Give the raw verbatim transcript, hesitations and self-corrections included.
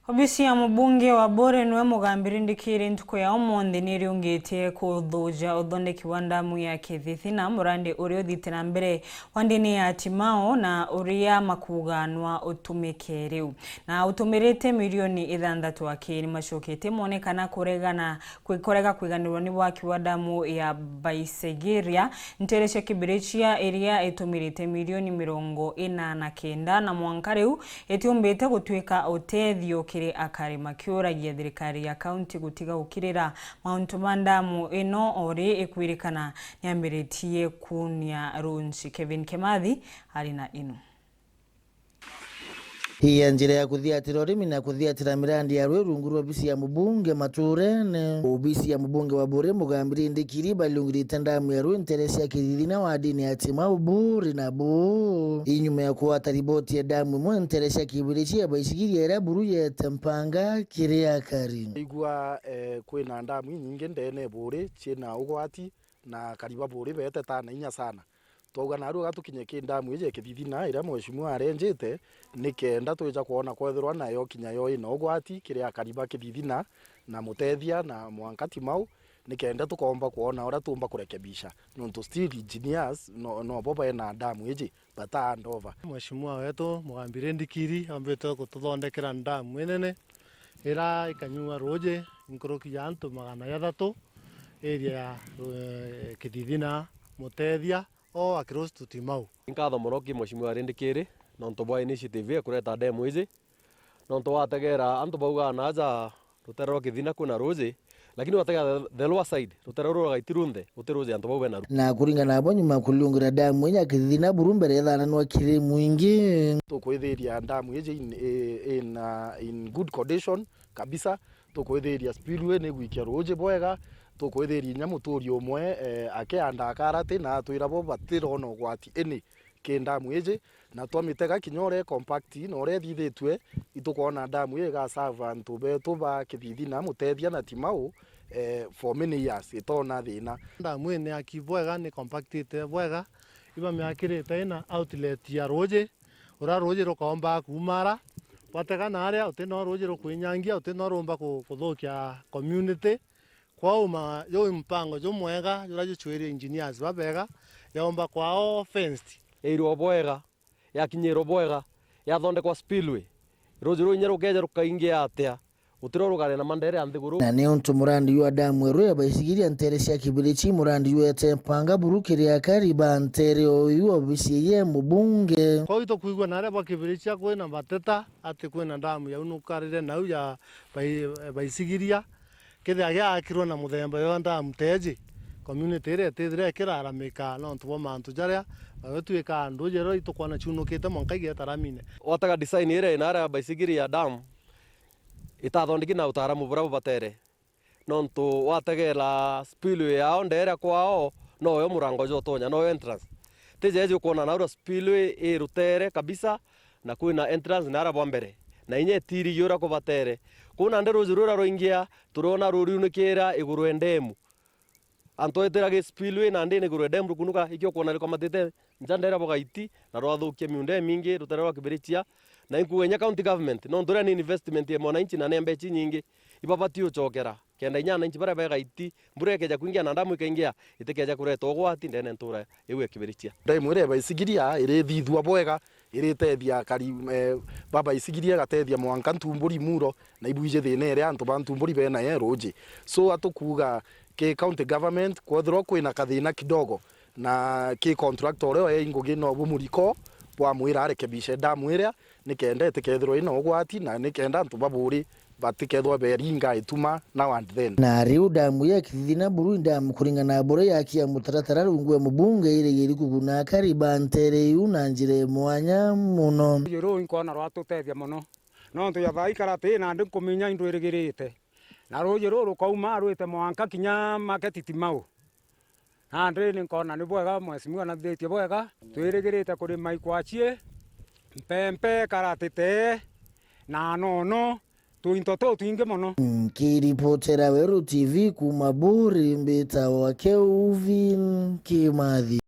Obisi ya mubunge wa Buuri niwe Mugambiri Ndikiri ntuku ya umunthi niriungitie kuthuja uthondeki wa ndamu ya Kithithina, murandi uria uthite na mbere wandini ya Timau na uria makuganwa utumike riu. Na utumirite milioni ithanthatu akiri macokete monekana kuregana kwi-, kurega kwiganirwa ni waki wa ndamu ya Baisegiria, ntere cia Kibirichia iria itumirite milioni mirongo ina na kenda na mwanka riu itiumbite gutuika utethio kiri akari, makiuragia thirikari ya kaunti gutiga gukirira mauntu ma ndamu ino ori ikwirikana niambiritie kuunia runci. Kevin Kimathi ari na ino. Iya njira ya kuthiatira urimi na kuthiatira mirandi ya rui rungu rwa obisi ya mubunge maturene. Obisi ya mubunge wa Buuri Mugambiri Ndikiri baliungirite ndamu ya rui ntere cia Kithithina wandini ya Timau Buuri na Buuri. Inyuma ya kugwata riboti ya ndamu imwe ntere cia Kibirichia ya Baisegiria iria buru yete mpanga kiri akari. Igua, eh, kwina ndamu inyingi ndene Buuri ciina ugwati na akari ba Buuri beete tana inya sana. Twauga narua ga tukinye ki ndamu iji ya Kithithina iria mheshimiwa arenjite, ni kenda twija kwona kwethirwa nayo kinya yo ina ugwati kiri akari ba Kithithina na Mutethia na mwanka Timau, ni kenda tukomba kwona uria tuumba kurekebisha, nontu still engineers no, nobo bena ndamu iji bata hand over. Mheshimiwa wetu Mugambiri Ndikiri ambite gututhondekera ndamu inene ira ikanyua ruuji nkuruki ya antu magana jathatu area ya, eh, Kithithina, Mutethia, o across to Timau. Nkatho mono ki Mheshimiwa Rindikiri nontu bwa initiative ya kureta dam iji, nontu wategera antu baugaa naaja rutere rwa Kithina kwina ruuji, lakini wategera the, the lower side, rutere ruru rwa Gaiti runthe, guti ruuji antu bau bena ru. Na kuringana nabo, nyuma ya kuriungira dam iji ya Kithina buru mbere ithananwa kiri mwingi. Tukwithiria dam iji in, in, uh, in good condition kabisa, tukwithiria spillway ni gwikia ruuji bwega, tukwithiria inya muturi umwe, eh, akiandaa karati na atwira bo batirona ugwati ini ki ndamu iji, na twamitega kinya uria i compact na uria ithithitue, itukwona ndamu ii igasave antu betu ba Kithithina, Mutethia na Timau, eh, for many years itona thina. Ndamu ii ni aki bwega, ni compactite bwega, ibamiakirite ina outlet ya ruuji, uria ruuji rukoomba kuuma ara, bwatega na aria, uti no ruuji rukwinyangia, uti no rumba ku-, kuthukia community. Kwou ma-, juu mpango jumwega juria jucwirie engineers babega, yaumba kwao fenced. Yairwo bwega, yakinyirwo bwega, yathondekwa spillway. Ruuji ruu inya rukeja rukaingia atia? Gutiro rugare na mandere ya nthiguru. Na ni untu murandi jwa damu iru ya Baisigiria ntere cia Kibirichi, murandi jwete mpanga buru kiri akari ba ntere oyu obisi ye mubunge. Kwou itukwigua naria bwa Kibirichi kwina mateta ati kwina damu yaunukarire nau ya Bai-, Baisigiria. Kethira giakirwe na muthemba jwa damu teji, community iria itithira ikiraramika nontu bwa mantu jaria, bagituika nduji iria itukwona ciunukite mwanka igeeta ramine. Watega design iria inaria ya Baisigiria damu, itathondeki na utaaramu buria bubatere. Nontu wategera spillway yao ndeere kwao, noyo murango jwa utonya, noyo entrance. Ti jeji ukwona naura spillway i rutere kabisa, na kwina entrance naara bwa mbere. Na inya itirigia uria kubatere. Kuu nandi ruuji ruria rwaingia, turiona ruriunikira iguru e ndemu. Antu etira gi spillway nandi ni iguru e ndemu rukunuka, ikio ukwona rikomatite nja ndeere bwa Gaiti, na rwathukia miunda imingi, rutere rwa Kibirichia. Na inkuuga inya county government, nontu uria ni investment ya mwananchi na ni mbecha inyingi, ibabati ucokera. Kenda inya ananchi baria be Gaiti, mbura ikeja kuingia na damu ikaingia, itikeja kureta ugwati ndene ntura iu ya Kibirichia. Damu iria ya Baisigiria irithithua bwega, iritethia akari, eh, ba Baisigiria, igatethia mwanka Ntumburi Muro, na ibwiji thina iria antu ba Ntumburi benayo ruuji. So, atukuuga ki county government, kwethirwa kwina kathina kidogo, na ki contractor uria oe ngugi no bu muriko bwamwira arekebishe damu iria, nikenda itikethirwa ina ugwati, na nikenda antu ba Buuri batikethirwa beringa ituma now and then. Na riu damu ya Kithithina buru i damu kuringana na buria yakia mutaratara rungu ya mubunge irigiri kuguna akari ba ntere iu na njira ya mwanya muno. Ruuji ruu inkwona rwatutethia mono, nontu ya thaa ikarati nandi nkuminya indwirigirite, na ruuji ruu rukauma rwite mwanka kinya market Timau. Nandi ni nkona ni bwega, mheshimiwa nathithitie bwega, twirigirite kurima ikwachie, mpempe, karati tee, na nono, tuinto tutwingi mono. Nkiripotera Weru T V kuuma Buuri, mbitagwa Kelvin Kimathi.